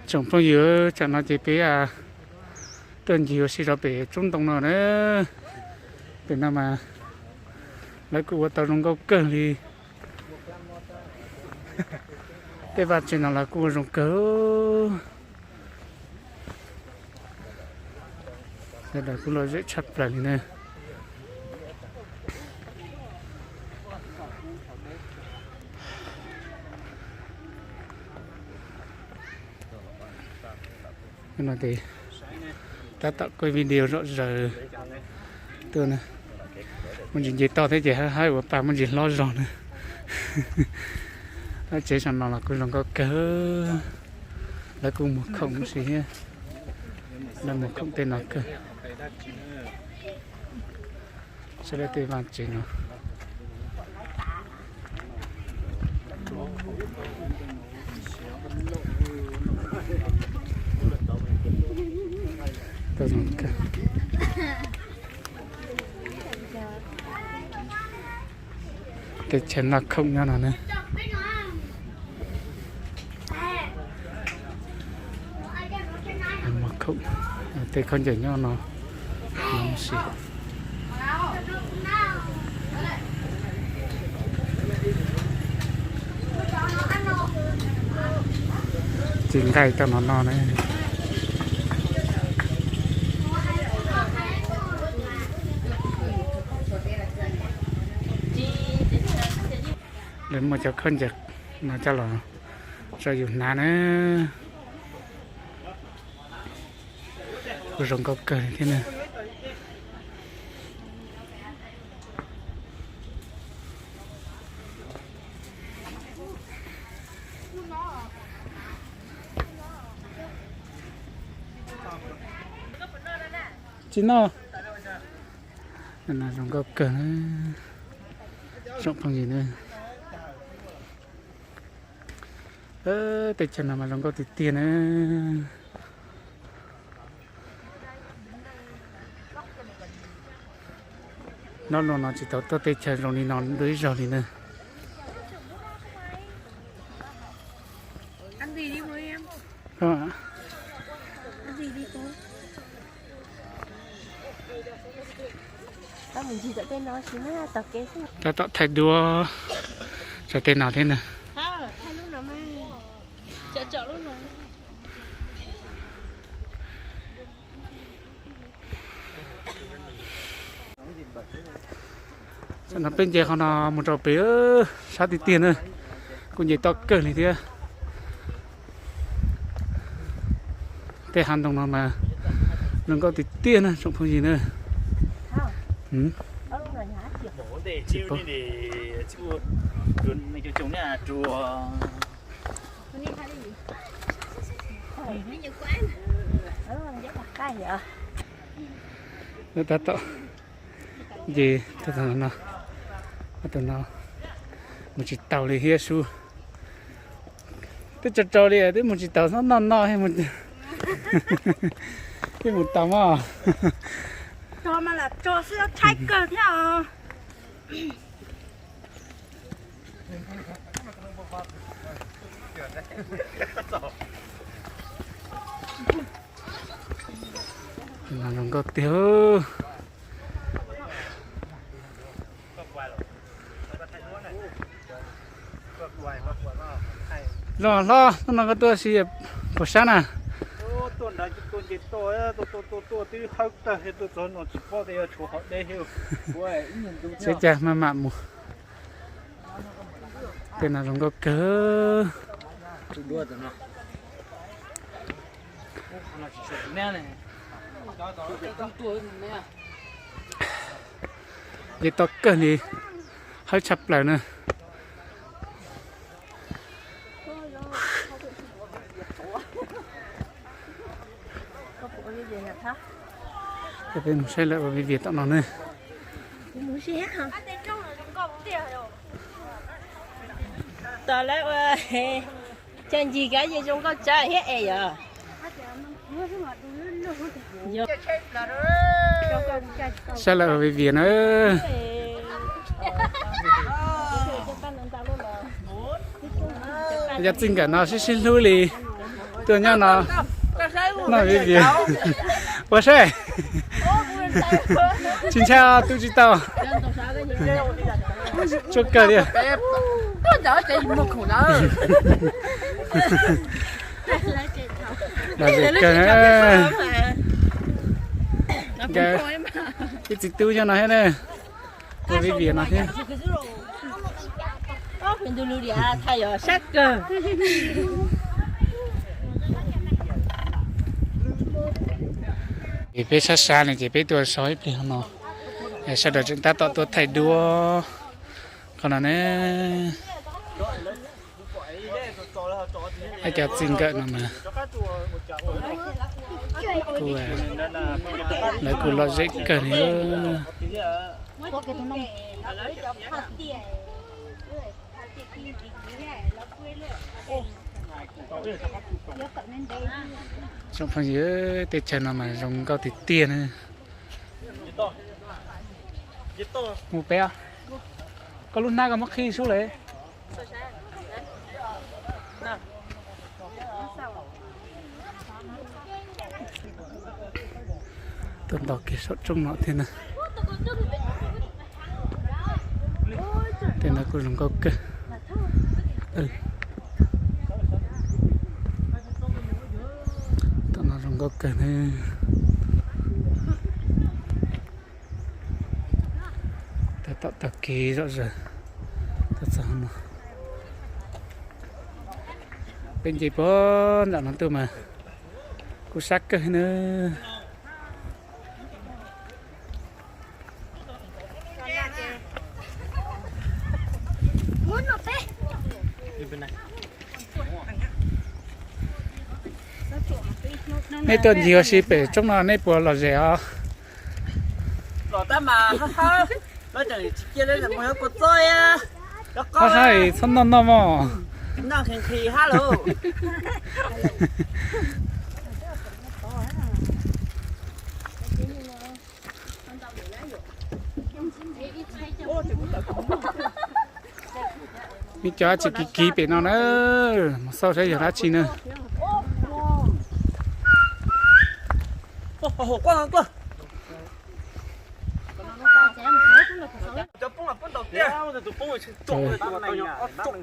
Tsoom phooj ywg, tsam no ces peb tuaj ncig ua si rau pem tsob ntoo no na. Pem no mas lawv kuj ua tau zoo nkauj kawg li. Tej vaj tsev no los kuj ua zoo kawg. Sawv daws kuj lom zem tshaj plaws li na. No ces tab tom kuaj video zom zaws tuaj na. Muaj ntsis nce toj thiab ces haib ua pa muaj ntsis hlob zog na. Vaj tsev saum no los kuj zoo nkauj kawg. Lawv kuj muag khoom si thiab. Lawv muag khoom tej no kawg. Saib lawv tej vaj tsev no. Tej chaw noj khoom nyob no ne. Muag khoom, tej khaub ncaws nyob no no si. Txiv nqaij tau no no na. Lawv muaj cov khaub ncaws no coj los tso yus hnav na. Kuj zoo nkauj kawg thiab na. Tsis noj. Zoo nkauj kawg, tsoom phooj ywg na. Tej chaw no mas zoo nkauj tiag tiag na. Nyob luag no tsis tau tuaj tej chaw zoo li no dua ib zaug li na. Tab tom thaij duab tso tej no thiab na. Tam no peb nce qhov no mus rau pem, sab tiag tiag na, kuj nce toj kawg li thiab. Tej hav ntoo no mas zoo nkauj tiag tiag na tsoom phooj ywg na. Tab tom nce, tus no mus tsis taus li thiab sub. Twb tso rau li twb mus tsis taus, noj noj, ib mus tau mog. Zoo nkauj tiag. Zoo hlob, hnub no koj tuaj si puas sab na? Seb cas maj mam mus. Tej no zoo nkauj kawg. Nce toj kawg li, hawb tshaj plaws na. Peb mus saib lawv ua viv vias tom no ne. Tom lawv ua, cov ncig kav ces zoo nkauj tsawv thiab es yog. Saib lawv ua viv vias na. Yog txij nkawm no sib sib hlub li. Tuaj nyob no noj viv vias. Ua saib. Tsis ntshai, tu tsis tau. Tsuaj kawg li. Lom zem kawg. Ib txiv tub nyob no thiab na. Ua viv vias no thiab. Es peb sab sab no ces peb tuaj so ib pliag no, sawv daws tseem tab tom tuaj thaij duab. Qhov no ne, ib cov txiv nkawm no mas kuj, lawv kuj lom zem kawg li. Tsoom phooj ywg, teb chaws no mas zoo nkauj tiag tiag na. Mus pem, koj lub hnab koj muab qhib sub lawm. Tuaj nto kiag saum roob no thiab na. Tej no kuj zoo nkauj kawg. Tom no zoo nkauj kawg ne. Tab tom taug kev zom zaws tuaj txog no. Peb nce puag nram no tuaj mas kuj sab kawg na. Nej tuaj ncig ua si pem roob no nej puas lom zem os? Los tab mas hab hab, lawv tseem tsis cia li mus yuav kua txob, hab hab txhob noj noj mog. Noj nqhis nqhis hab lauj. Muaj cov dab tsi kiv kiv pem no na, mus xauj saib yog dab tsi na.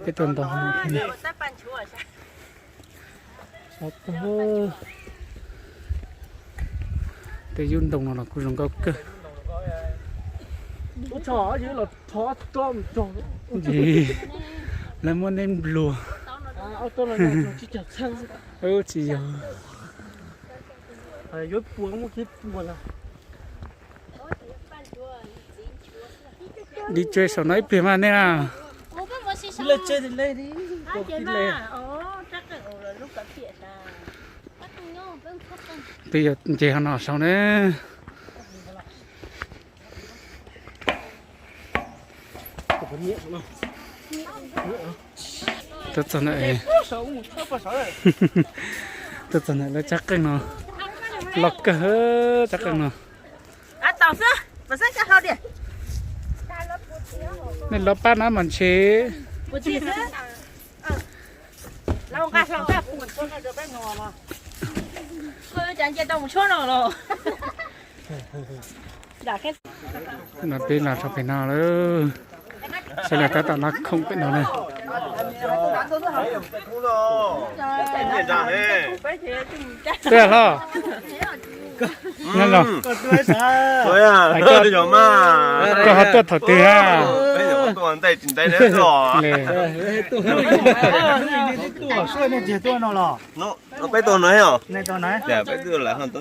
Peb tuaj nto no. Tej yub ntoo no los kuj zoo nkauj kawg. Lawv muab neb nplua. Tsis yog. Dib tsuav saum no ib pliag mas nej na. Peb yuav nce hov no saud ne. Tuaj txog na, tuaj txog na lawv tsab qeej no, loj kawg tsab qeej no. Nej los pab no mas ntshe. No peb los rau pem no lawm, sawv daws tab tom noj khoom pem no na. Twb hlob, koj ho tuaj thaum twg ha? Peb tuaj no, peb tuaj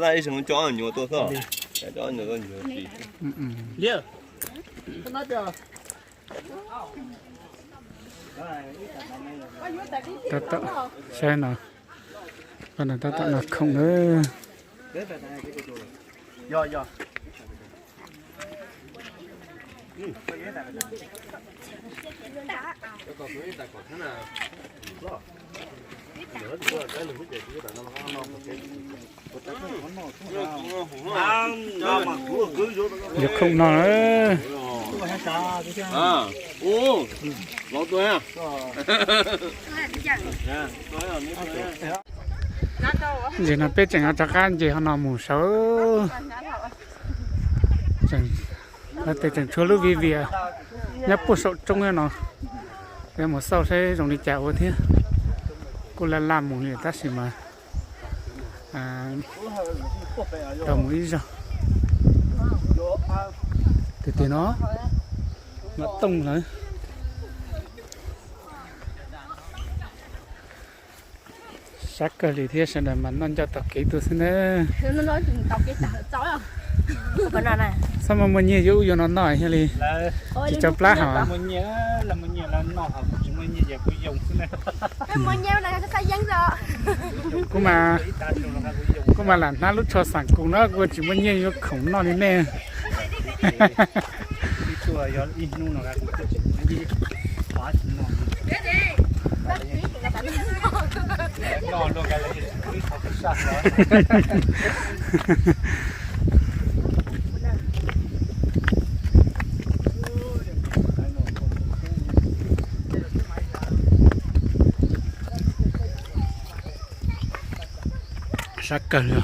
no, ib xyoo coj nyuam tuaj xwb. Tab tom saib no, tab tom noj khoom na. Yuav khoom no. Ntsis no peb tseem rov qab nce hov no mus saud. Tseem, lawv tias tseem tshuav lub vij vias nyob puag saum roob no, peb mus xauj saib zoo li cas ua thiab. Kuj laj laj mus li tab sis mas tau mus ib zaug. Tiag tiag no, mam tooj lawm. Sab kawg li thiab, sawv daws mas noj ncauj taug kev tuaj xwb na. Txhob muaj muaj nyiaj yuav ub yuav no noj thiaj li tsis tso plab hos. Kuv mas lam hnab lub tsho xam kus no kuv tsis muaj nyiaj yuav khoom noj li nej. Sab kawg li.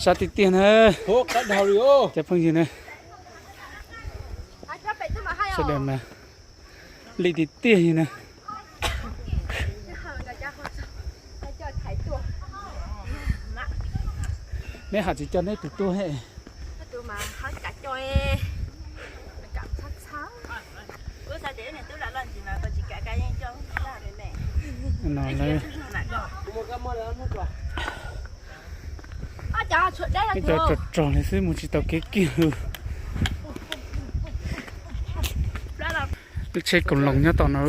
Sab tiag tiag na. Cov phooj ywg na, sawv daws mas li tiag tiag li na. Neb hais tsis coj neb tus tuaj he. No lawv ib co rog rog li xwb mus tsis tau kev kiag. Lub tsheb koom loos nyob tom no.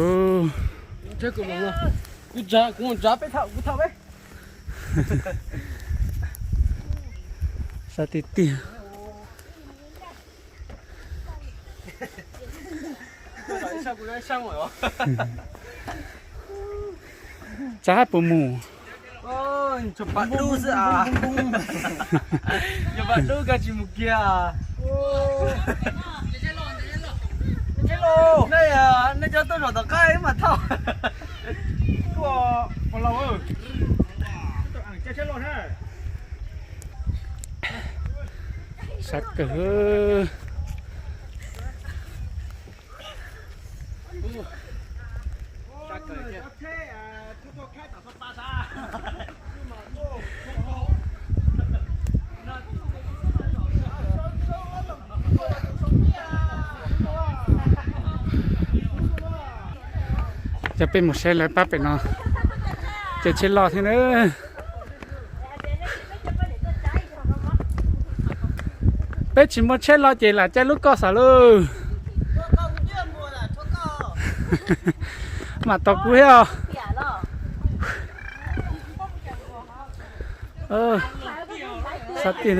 Sab tiag tiag. Tsab puas mus? Nej cov tuaj zaum tom qab mas thauj. Sab kawg. Coj peb mus saib lawv pab pem no, caij tsheb loj thiab na. Peb tsis muaj tsheb los ces lam caij lub koj xav lauj. Mam tau kuv thiab os. Sab tiag.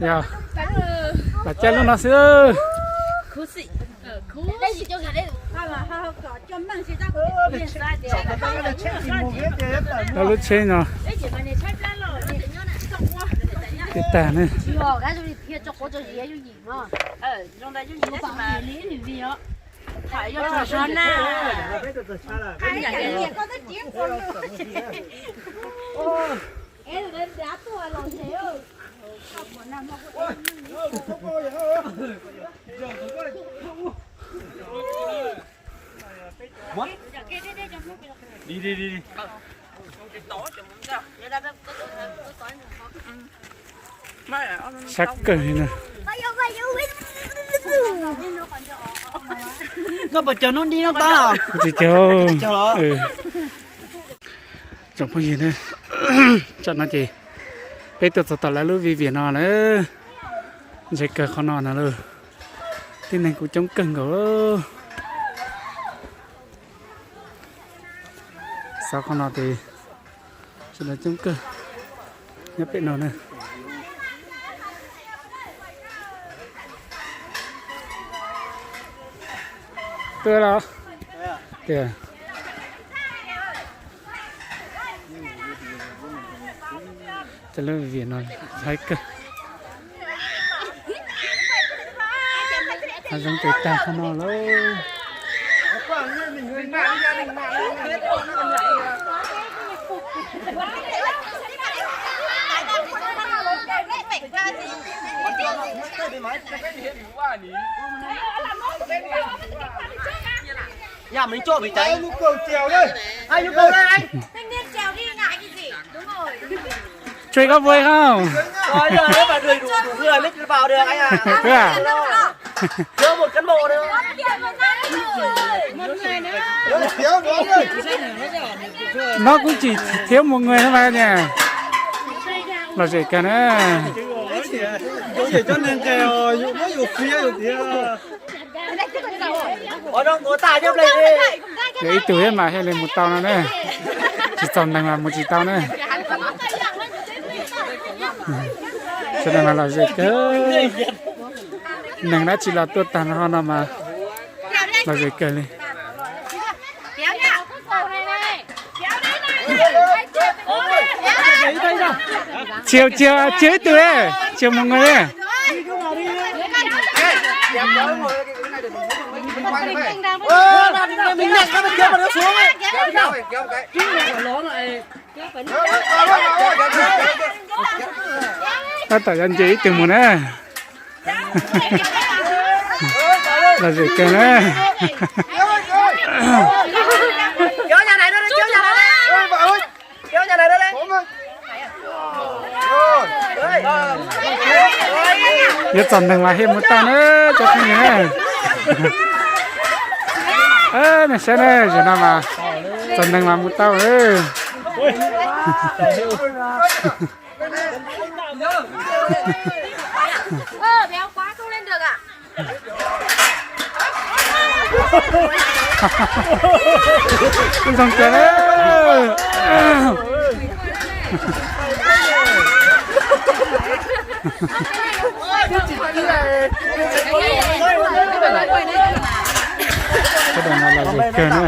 Yog, lam caij lub no xwb. Lub tsheb no tib tag ne. Sab kawg li na. Koj puas cog hnub dib hnub tob? Tsis cog. Tsoom phooj ywg, tsam no ces peb tuaj txog tom lawv lub vij viam no lawm. Ntse kawg qhov no na lauj. Tib neeg kuj coob kawg nkaus. Xauv qhov no ces sawv daws coob kawg nyob pem no na. Tuaj los. Tias, Tej lub vim no haib kawg. Hav zoov ces tag qhov no lawm. Yam mình trộm bị cháy. Ai, nhu cầu đây, ai, nhu cầu đây anh. Thanh niên trèo đi ngại cái gì? Đúng rồi, đúng rồi. Chui có vui không? Rồi, giờ nếu mà đuổi đủ, đủ người mới vào được anh ạ. Thế à? Thiếu một cán bộ nữa. Một người nữa. Nó cũng chỉ thiếu một người thôi mà nhỉ. Lom zem kawg na. Có gì cho nên kêu, ôi, dụ mới dụ phía dụ tía. Ôi, nó ngồi tại nhá, play đi. Yog ib tug thiab mas thiaj li mus tau no na. Tsis txaus neeg mas mus tsis tau na. Sawv daws mas lom zem kawg. Neeg dab tsi los tuaj tag nrho no mas lom zem kawg li. Chiều, chiều, chiều ib tug, chiều một người đi. Tab tom yuav nce ib tug mus na. Lom zem kawg na. Yuav txom neeg mas thiaj mus tau na, cov phooj ywg na. Nej saib na, zaum no mas txom neeg mas mus tau. Zoo kawg na. Sawv daws no lom zem kawg na.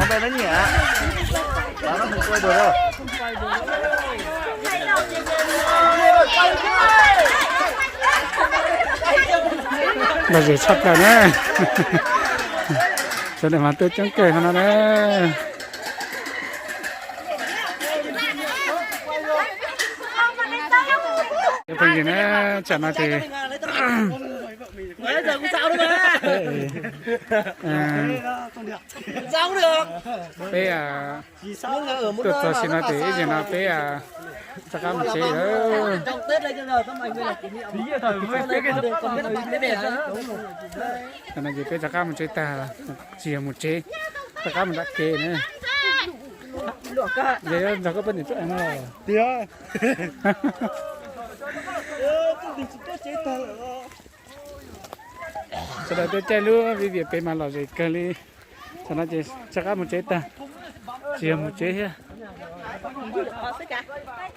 Lom zem tshaj plaws na. Sawv daws mas tuaj coob kawg no na. Cov phooj ywg na, tsam no ces peb tuaj txog sim no ces ib zaug no peb rov qab mus tsev lawm. Tam no ces peb rov qab mus tsev tag, tsis yog mus tsev, rov qab mus nram kev na. Yog nrog koj poj niam tuaj no los. Sawv daws tuaj caij lub vij viam pem mas lom zem kawg li. Tam no ces rov qab mus tsev tag, tsis yog mus tsev thiab.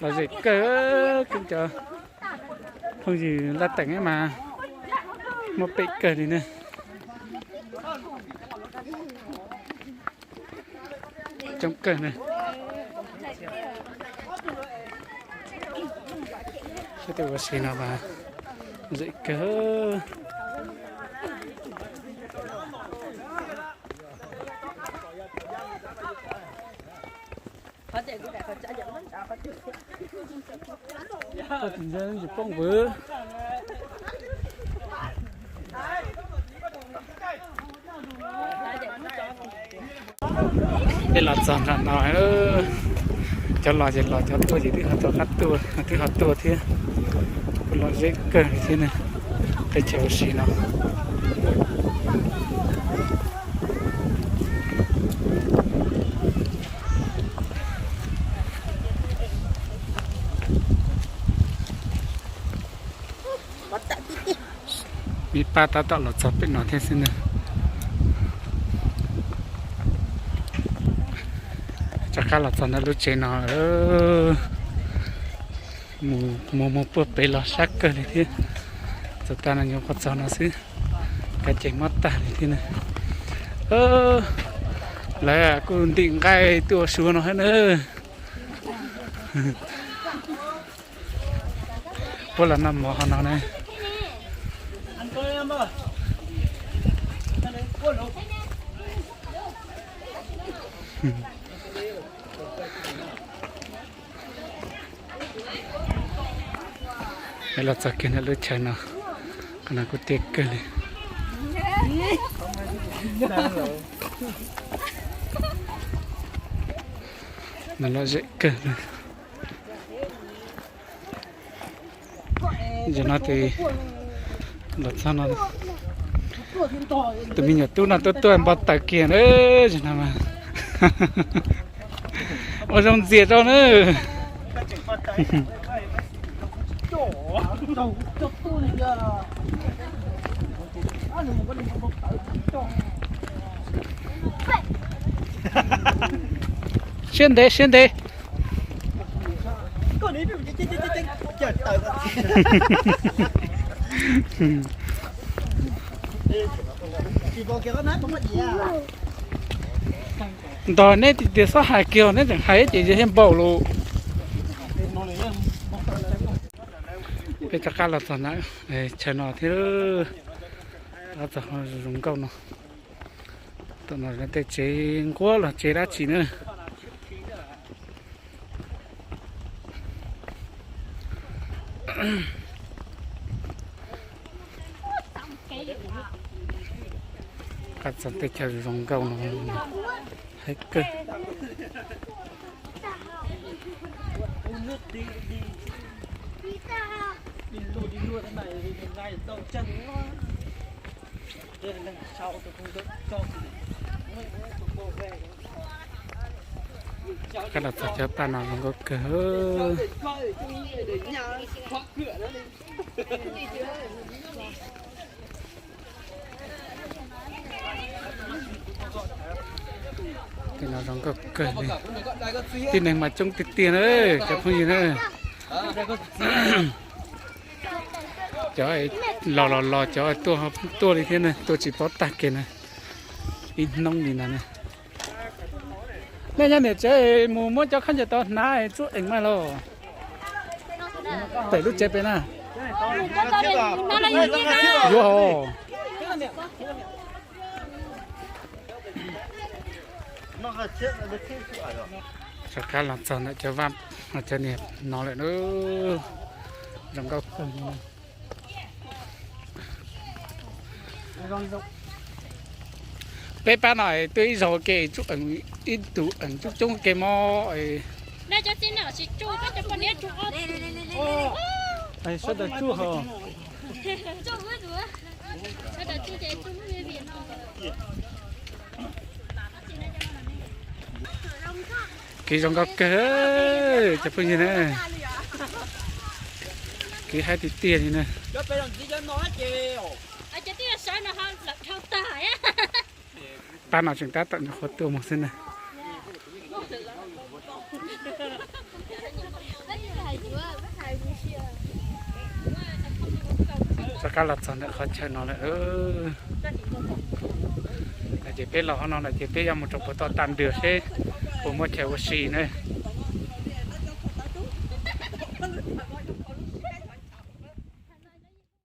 Lom zem kawg, cov phooj ywg laj teem mas muaj pem kawg li na. Coob kawg na. Sab tej ua si no mas zem kawg. Poob vwv. Peb los txog nram no, cov los ces los, cov tuaj ces twb ho rov qab tuaj, twb ho tuaj thiab. Kuj lom zem kawg li thiab ne, teb chaws ua si no. Vij Paj tab tom los txog pem no thiab xwb na. Rov qab los txog ntawm lub tsev no, mus mus puag pem los sab kawg li thiab. Txog tag no nyuam qhuav txog no xwb, kav ces mob tag li thiab na. Lawv kuj ntim nqaij tuaj ua suav no thiab na. Puab los noj mov hov no na. Los txog kiag ntawm lub chaw no, qhov no kuj tiaj kawg li. Nws lom zem kawg li. Zaum no ces los txog no, tus me nyuam tub no tuaj tuaj npau taws kiag na, zaum no mas ua zoo ntxias rau na. Siab ntev siab ntev. Ntog neb tias xob hais kiag los neb tseem hais ces yog thiaj npaum lus. Peb rov qab los txog ntawm chaw no thiab, rov qab txog zoo nkauj no. Tom no tej tsev nquab los tsev dab tsi na. Rov qab txog tej chaw zoo nkauj no, haib kawg. Rov qab los txog cov paj no zoo nkauj kawg. Tej no zoo nkauj kawg li. Tib neeg mas coob tiag tiag na cov phooj ywg na. Cov los los los cov tuaj tuaj li thiab na, tuaj tsis paub tag kiag na. Ib hnub li no na. Nej nyob niam tsev mus muab cov khaub ncaws tod hnav tsuab eem mas los. Pem lub tsev pem na. Yuav hos. Rov qab los txog ntawm cov vaj, cov niag no lawm na. Zoo nkauj kawg. Peb pab no tuaj ib zaug ke, ib tug eem coob coob ke mob. Sawv daws tsuj hos. Kev zoo nkauj kawg, cov phooj ywg na. Kev haib tiag tiag li na. Pab no tseem tab tom nyuam qhuav tuaj mus xwb na. Rov qab los txog ntawm qhov chaw no lawm. Ces peb los hov no lawm ces peb yuav mus rau puag tom tag nrho seb puas muaj chaw ua si na.